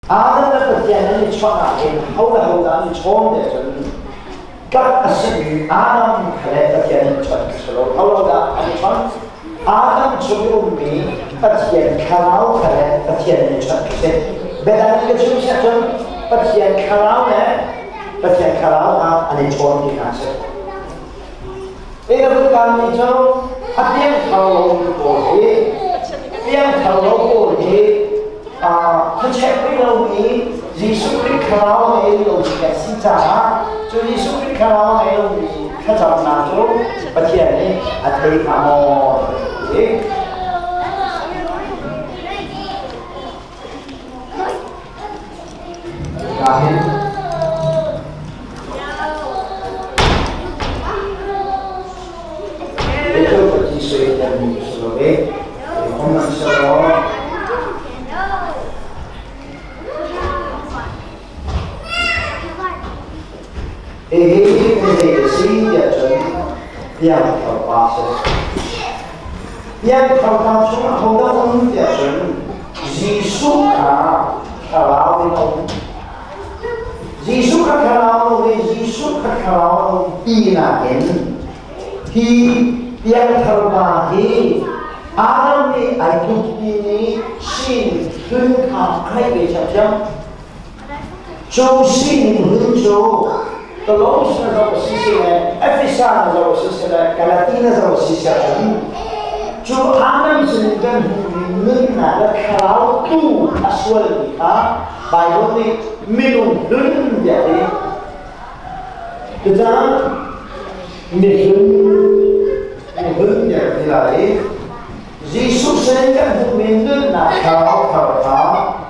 Adam le Pathian an i chawnh ahhin ho le ho dah an i chawn ti ahcun tlak a simi Adam kha le Pathian an i chawnh khi si lo. Ho lo dah an i chawnh? Adam chung i ummi Pathian thlarau kha le Pathian an i chawnh khi si. Biadang in ka chim si ahcun Pathian thlarau le Pathian thlarau kha an i chawn ti kha a si. Eden mi cu a piangthar lomi pawl hi piangthar lo pawl hi thachek rih lomi Jesuh Khrih thlarau a ngei lo kan si caah cu Jesuh Khrih thlarau a ngei lomi thlacamnak cu Pathian nih a thei hnga maw ti. Amen. Ito pati sa itan sa gabi. Kung man sa Hihi zei a si tiah cun piangthar pa a si. Piangthar pa chungah hodah um tiah cun Jesuh kha thlarau in a um. Jesuh kha thlarau in um i Jesuh kha thlarau a um tinak in hi piangthar pa hi Adam nih ai tlukpi mi sin hlun kha a ngeih ve ṭhiamṭhiam. Cu sining hlun cu Kolose na zoh a si sile, Efesa na zoh a si sile, Galati na zoh a si siah cun cu Adam sinin kan hmuhmi nunnak le thlarau tu a sualmi kha Baibal nih minung hlun tiah a ti. Cucaah mihlun mihlun tiah a ti lai i Jesuh sin kan hmuhmi nunnak thlarau thar kha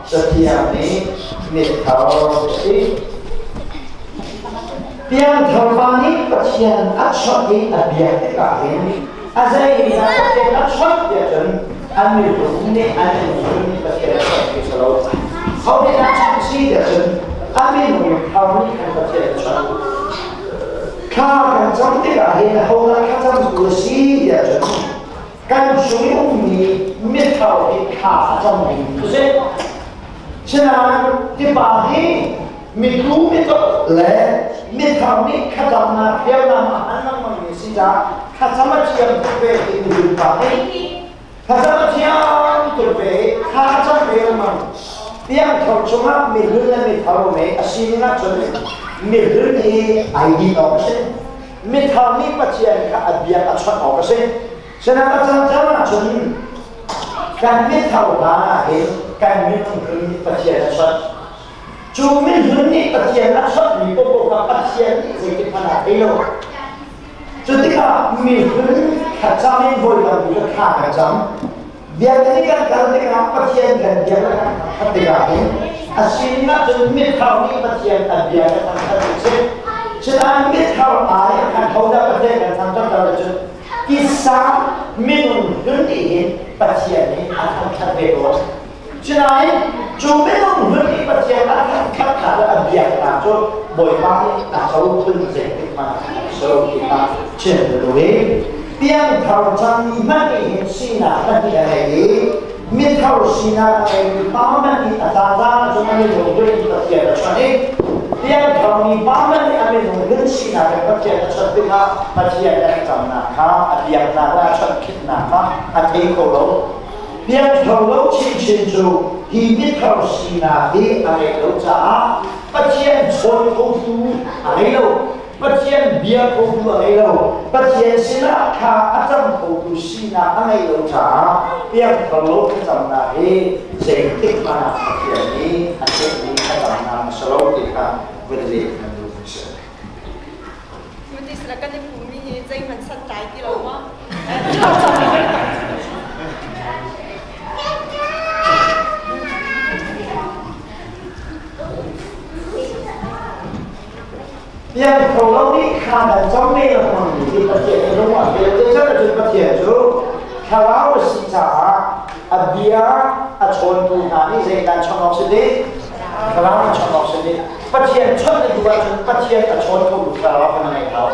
Cathiang nih mit thar a si. Piangthar pa nih Pathian a chawnh i a biak tikah hin a zei dah Pathian a chawnh tiah cun an miphun nih an miphun nih Pathian a chawnh ti si lo. Ho nih dah chawnh si tiah cun a minung thar nih khan Pathian a chawnh. Thla kan cam tikah hin ho dah thlacam tu a si tiah cun kan chung i ummi mithar hi thla a cam ding cu si. Sinain tipa hi mitu mitok le mithar nih thlacamnak hriamnam a hman lengmang mi si caah thlacam a thiam tuk ve ti mi pa nih thlacam a thiam tuk ve thla a cam ve lengmang. Piangthar chungah mihlun le mithar um i a sining ahcun mihlun hi ai din awk a si. Mithar nih Pathian kha a biak a chawnh awk a si. Sinah a cangcang ahcun kan mithar hna ah hin kan minung hlun nih Pathian a chawnh. Cu mihlun nih Pathian a chawnhmi paohpaoh kha Pathian nih zeitik hmanh ah thei lo. Cu tikah mihlun thlacam in voi tampi cu thla kan cam. Biakinn kan kal tikah Pathian kan biak le kan thangṭhat tikah hin a sining ahcun mithar nih Pathian a bia le thangṭhat a si. Cunain mithar ai a kan hodah Pathian kan thangṭhat lo ahcun tisa minung hlun nih hin Pathian nih a thangṭhat ve ko. Cunain cu minung hlun nih Pathian a thangṭhat hna le a biak hna cu Bawipa nih a co phun zeitik hmanh ah a lo ti kha chim ka duh i piangthar cangmi hmanh nih hin sinak pahnih a ngei i mithar sinak a ngeimi pa hmanh nih a caancaan ahcun a minung hlun in Pathian a chawnh i piangtharmi pa hmanh nih a minung hlun sinak in Pathian a chawnh tikah Pathian a thlacamnak kha a biaknak le a chawnhkhinhnak kha a thei kho lo. Piangthar lo chinchin cu hi mithar sinak hi a ngeih lo caah Pathian chawn khotu a ngei lo. Pathian bia khotu a ngei lo. Pathian sinah thla a cam khotu sinak a ngeih lo caah piangthar lo thlacamnak hi zeitik hmanh ah Pathian nih a theihmi thlacamnak a si lo ti kha vun leh kan duh mi si. Buddhist le kan i pummi hi zeihmanh santlai ti lo maw? Piangthar lo nih kha nan cam ve lengmang mi hi Pathian nih lung a vel. Zeicahtiah cun Pathian cu thlarau a si caah a bia a chawntu hna nih zeidah chawnh awk si ding? Thlarau in chawnh awk si ding. Pathian chawnh na duh ahcun Pathian a chawn khotu thlarau kha na ngeih hau.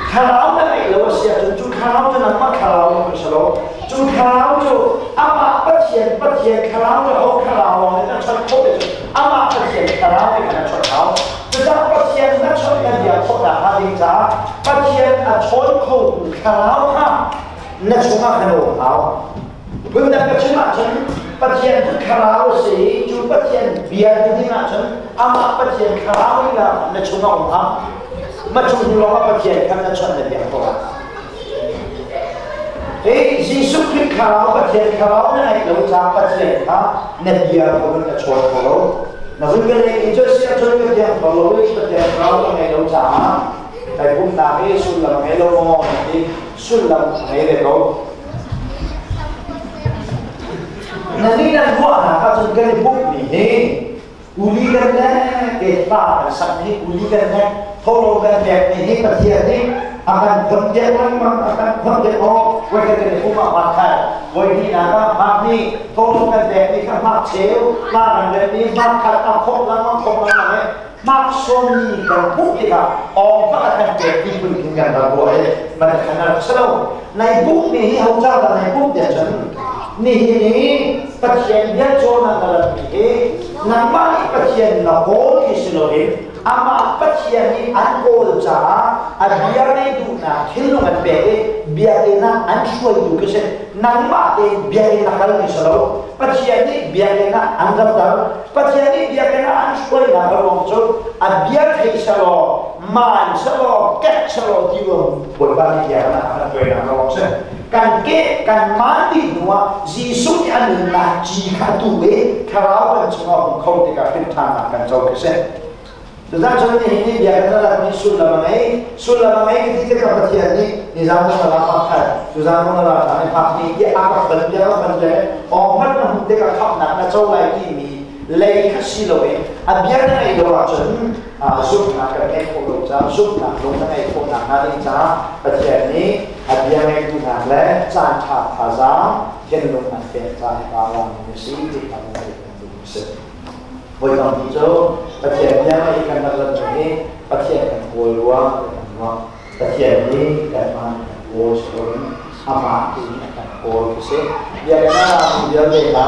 Thlarau na ngeih lo a si ahcun cu thlarau cu nangmah thlarau na si lo. Cu thlarau cu amah Pathian Pathian thlarau cu ho thlarau lawng in a chawnh khawh te cu Pathian thlarau nih khan a chawnh hau. Cucaah Pathian na chawnh na bia khawhnak hnga ding caah Pathian a chawn khotu thlarau kha na chungah khan a um hau. Phundang ka chim ahcun Pathian cu thlarau a si i cu Pathian bia ti ding ahcun amah Pathian thlarau lila na chungah um hau. Ma chung lawngah Pathian khan na chawnh na bia khawh. Hi Jesuh Khrih thlarau Pathian thlarau na ngeih lo caah Pathian kha na bia kho in na chawn kho lo. Na vun ka leng i cu si ahcun ka biak kho lo i Pathian thlarau ka ngei lo caah kai pumnak hi sullam ngei lo maw na ti sullam a ngei ve ko. Na nih nan ruahnak ahcun kan i pumhmi hi uli kan le ke hla kan sak hi uli kan le tholo kan pek mi hi Pathian nih a kan khon piak lengmang a kan khon piak awk voi kan kan pum ah mak khat voi hnih nak ah mak nih tholo kan pek mi kha mak cheu hla kan rel mi mak khat a khok lengmang khok lengmang e mak sawm mi kan hmuh tikah awng hmanh a kan pek ti phun khin kan rak ruah i man khan a rak si lo. Nai pum mi hi ho ca dah nai pum tiah cun nihin i Pathian bia cawn ah na rat mi hi nangmah nih Pathian na kawl khi si loin amah Pathian nih an kawl caah a bia ngei duhnak thinlung an pek i biakinn ah an hruaitu khi si. Nangmah tein biakinn na kal mi si lo. Pathian nih biakinn ah an ratter. Pathian nih biakinn ah an hruainak a ruang cu a bia thei selaw maan selaw kek selaw ti ruang Bawipa nih biakinn ah a kan hruainak a ruang si. Kan ke kan maan dih hnuah Jesuh nih a nunnak ci kha a tuh i thlarau kan chungah hung kho tikah hrimhṭhannak kan co khi si. Cucaah cun nihin ni biakinn a ratmi sullam a ngei. Sullam a ngei ti tikah Pathian nih nizan na la pakhat, tuzan na la ṭhan i hmak ni tiah a ka ban tiah a ban le awng hmanh na hmuh tikah khamhnak na co lai timi lei kha si loin a bia na ngeih lo ahcun zumhnak kan ngeih khawh lo caah zumhnak lung na ngeih khawh nakhnga ding caah Pathian nih a bia ngeitu hna le caanṭha thazaang thinlung an pek caah hika ah na si ti kha kan theih kan duh a si. Voi tampi cu Pathian bia i kan rak rat hi Pathian kan kawl ruang kan ruah. Pathian nih kanmah kan kawl si loin amah tu nih a kan kawl khi si. Biakinn ah mi vialte kha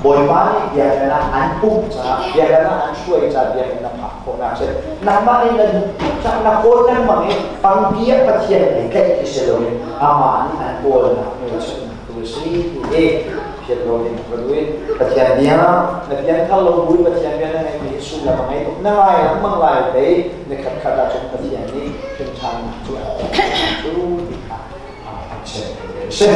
Bawipa nih biakinn ah an pumh caah biakinn ah an hruai caah biakinn na phak khawhnak si. Nangmah nih na duh tuk caah na kawl lengmang i pangpi ah Pathian lei tlaih khi si loin amah nih an kawlnak hmelchunhnak tu a si ti hi phiat lo ding ka duh i Pathian bia na pianthar lo bu Pathian bia na ngeihmi hi sullam a ngei tuk. Na ngai lengmang lai pei ni khatkhat ahcun Pathian nih hrimṭhannak cu a cu ti kha a chim a si.